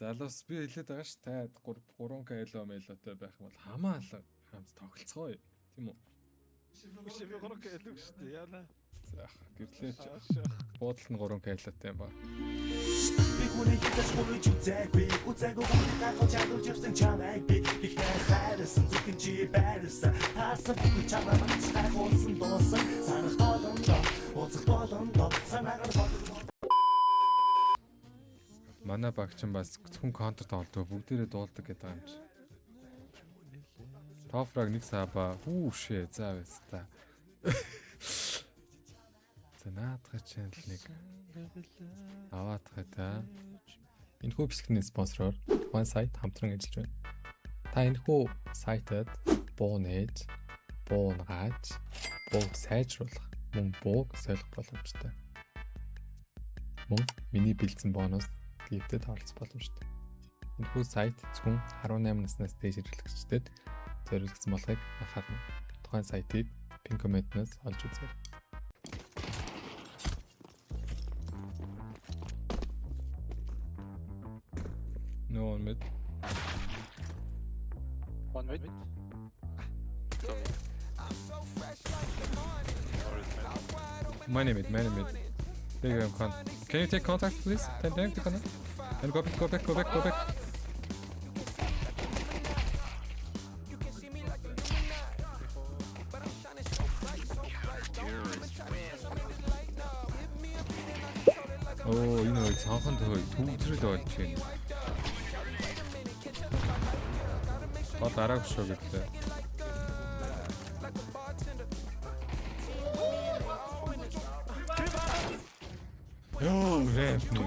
Залуус, би хэлээд байгаа ш, та 3 3K elo мелотой байх юм бол хамаалан хамт тоглолцгоё. Тийм үү? Үгүй би 3K elo шүү дээ. Яана. За, гэрлээч. Буудалд нь 3K elo-той юм ба. Би хүний хязгаарч хурж үзээгүй. Үзээгүй хүний гайхал чадвар явсан чамайг би. Гэхдээ хайрласан зүгэн чи байрласан. Таарсан бүхэл чамайг багш гайхуулсан дуусан. Санах боломдоо, уулзах боломдоо, санаагаар бодох. Манай багч нь бас зөвхөн counter тоглодог, бүгдээрээ дуулдаг гэдэг юм чи. Top frag нэг sub-аа. Хүүшээ за байста. За, наадах channel нэг аваадах та. Энэхүү бичлэгний спонсороор One Site хамтран ажиллаж байна. Та энэхүү сайтад буу нээж, буу унагааж, бууг сайжруулах, мөн бууг солих боломжтой. Мөн миний бэлдсэн бонус gift эд оролцох боломжтой. Энэхүү сайт зөвхөн 18 наснаас дээш хэрэглэгчдэд зориулагдсан болохыг анхаарна. Тухайн сайтыг pin comment-наас олж үзээрэй. No one mid. One mid. Many mid, many mid. Big con. Can you take contact, please? 10 10 take contact. And go back, go back, go back, go back. Оо, энэ хоёр цанхан төө төвчрэл болж байна. Гол араагүй шүү гэлээ. Йоо, ramp нэг.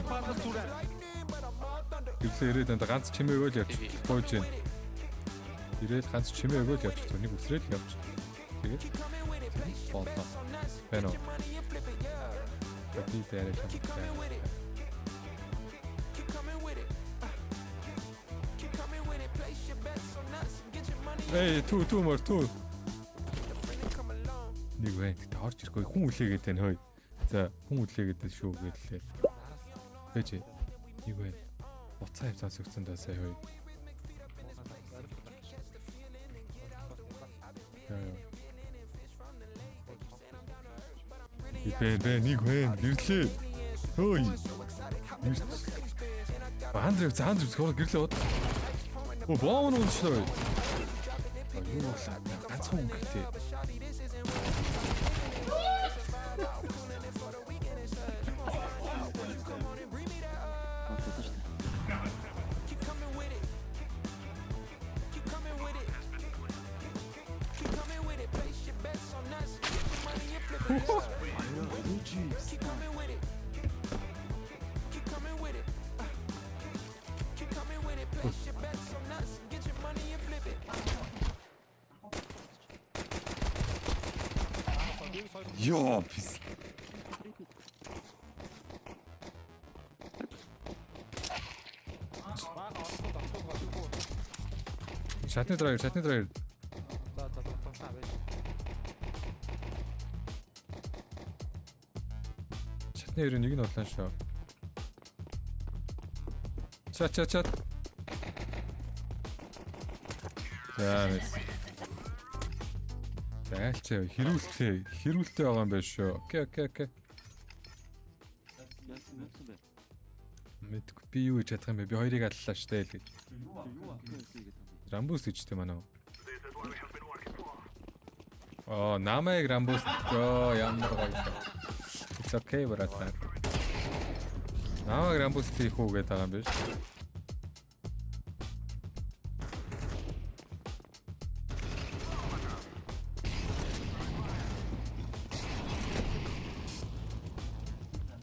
Гэрлээ ирээд энэ ганц чимээ өгөөл явчих. Гойж байна. Ирээл ганц чимээ өгөөл явчих. Нэг үсрээл явчих. Тэгээд боллоо. Байна уу? Би дээрээ хамттай. Hey, two, two more, two. Нэг байна. Гэтэ орж ирэхгүй хүн үлээгээд байна хөөе. За, хүн үлээгээд байна шүү гэлээ. Хөөж. Нэг байна. Буцаа хавцаа сөгцөн даа сая хөөе. Яа, яа. Бэ бэ нэг байна. Гэрлээ. Хөөе. Андрев, за, Андрев зөвхөн гэрлээ бод. Оо, бомb нь уншлаа. Юу болоо? Ганцхан өнгөтэй. Йоо, пис. Шатны драйвер, шатны драйвер. За, тоглоо байж. Шатны ерөө нэг нь боллоо шүү. Чат чат чат. За, nice. Зайлчаа хэрүүлтэй, хэрүүлтэй байгаа юм байна шүү. Okay. Яасан мэдсэн бэ? Мэдгүй, би юу хийж чадах юм бэ? Би хоёрыг аллаа штэ л гэж. Юу авах вэ гэдэг юм бэ? Рамбус гэжтэй манай. Аа, намайг Рамбус. Йоо, ямар гоё. It's okay, братан. Намайг Рамбус хийх үү гэдэг байгаа юм биш.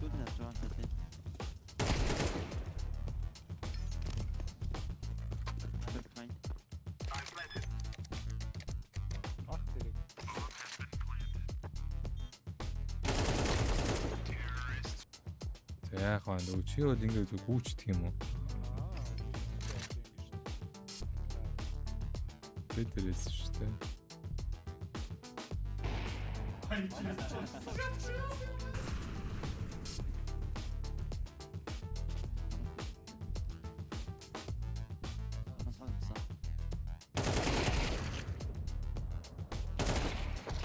Дүүд нь авч байгаа юм тий. Behind. Ах тэрэг. За, яах вэ? Нөгөө чи бол ингэ зүг гүйчдэг юм уу? Би дээрээс шүү дээ.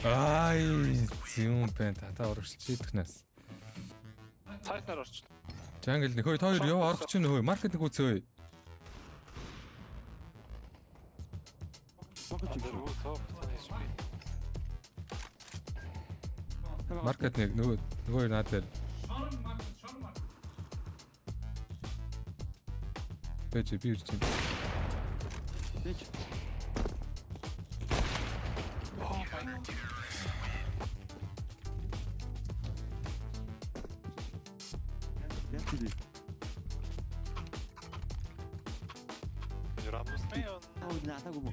Ай, зүүн бэн татаа урагшилж идэх нас. Цайтнаар орчлоо. Jungle нэг хөөе, та хоёр ёо орох чинь хөөе. Маркет нэг үцээ. Pocket чиг. Дөрөв топ HP. Маркет нэг нөгөө хоёр наа дээр. Бэж би ирж байна. Бэж. Oh my god. Яа чи би. Рамус мэн. Аа наатаагүй мó.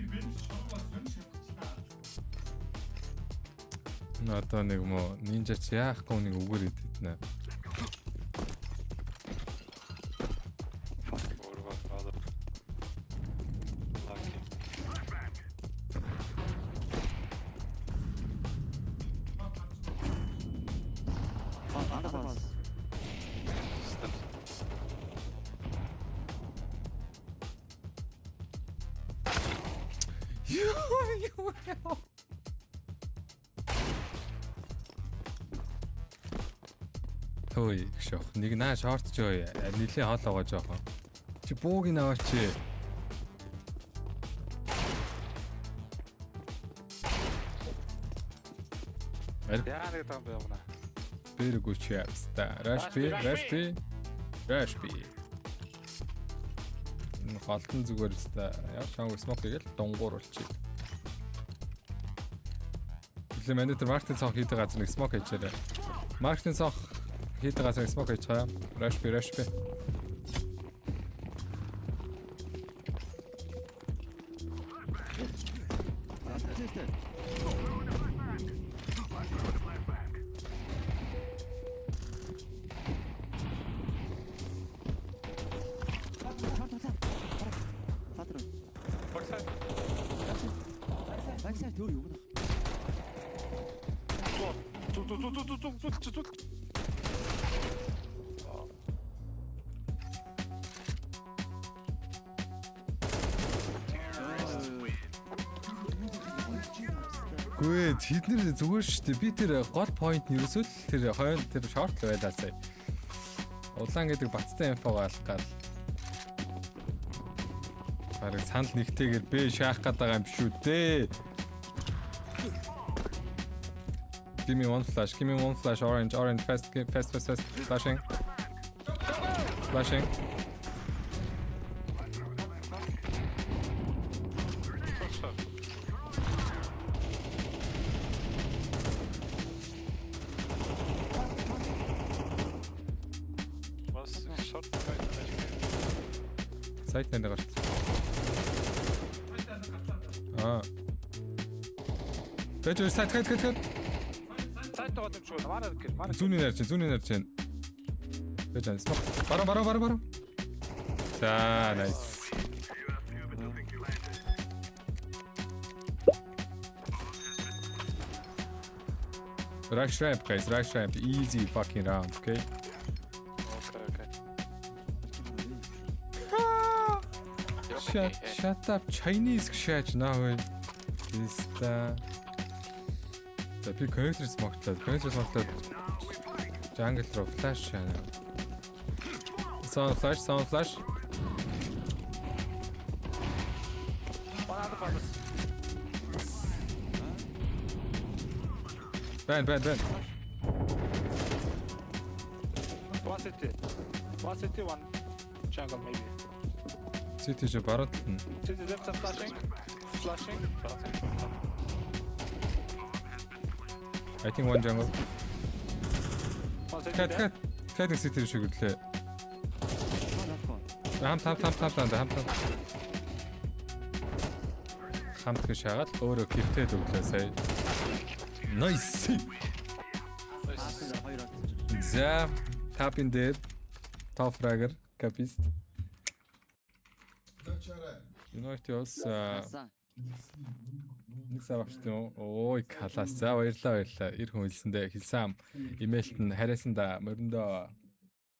Одоо нэг мó нинжа чи яахгүй нэг үгээр идэнэ. Kurwa, brother. Lucky. Аа анда бас. Steps. Юу юу. Хөөе шох. Нэг наа шорт ч өө. Нилийн хоол байгаа жоохон. Чи бууг нь аваач. Яа нэг там бэ явна. Бэрэггүй чи явста. Rush B, rush B. Rush B. Энэ голдон зүгээр өста. Яа шанг smoke хийгээл дунгуур болчих. Билээ манай тэр маркетинг цонх хийдэг газар нэг smoke хийчээрэй. Маркетинг цонх хийдэг газар нэг smoke хийж байгаа. Rush B, rush B. Тэстэ. Патрон. Backside. Backside өөр юм байна. Зүү зүү зүү зүү зүү зүү зүү. Гүй тэд нэр зүгээр шүү дээ. Би тэр гол point нь ерөөсөө л тэр хойно тэр short л байлаа сая. Улаан гэдэг бацтай info г алах гал. Бараг санал нэгтэйгээр бэ шаах гээд байгаа юм шүү дээ. Give me one flash. Give me one flash. Orange, orange, fast, fast, fast, fast. Flashing. Flashing. Short. Was short right HP. Сайт нэр гарт. Аа. Тэж сайт хэт хэт хэт. Сайт байгаа юм шиг байна. Манай гэр манай. Зүүнний нарч, зүүнний нарч. Тэж аа. Бараа бараа бараа бараа. За, nice. Rush ramp, guys. Rush ramp. Easy fucking round, okay? Okay. Shut up. Chinese шааж наа хөөе. Иста. За би connector smoke лоод, connector smoke лоод jungle руу flash шаана. Sound flash, sound flash. One other palace. Бэн, бэн, бэн. One city. One city, one jungle maybe. City чи баруун талд нь. City left side flashing. Flashing. Flashing. I think one jungle. One city. Хэд there. хэд хэд нэг city шиг үлээ. Хамт хамт хамт хамт хамт хамт. Хамт гэж шагаад өөрөө гифтэд өглөө сая. Nice. Nice. Хоёр орсон. За, тапин дээр top fragger капист. United бас Хасаа. нэг сар авчихсан юм уу? Ой, калас. За баярлалаа баярлалаа. Ир хүн хэлсэндээ хэлсэн имэйлт нь харьяасан да мориндоо.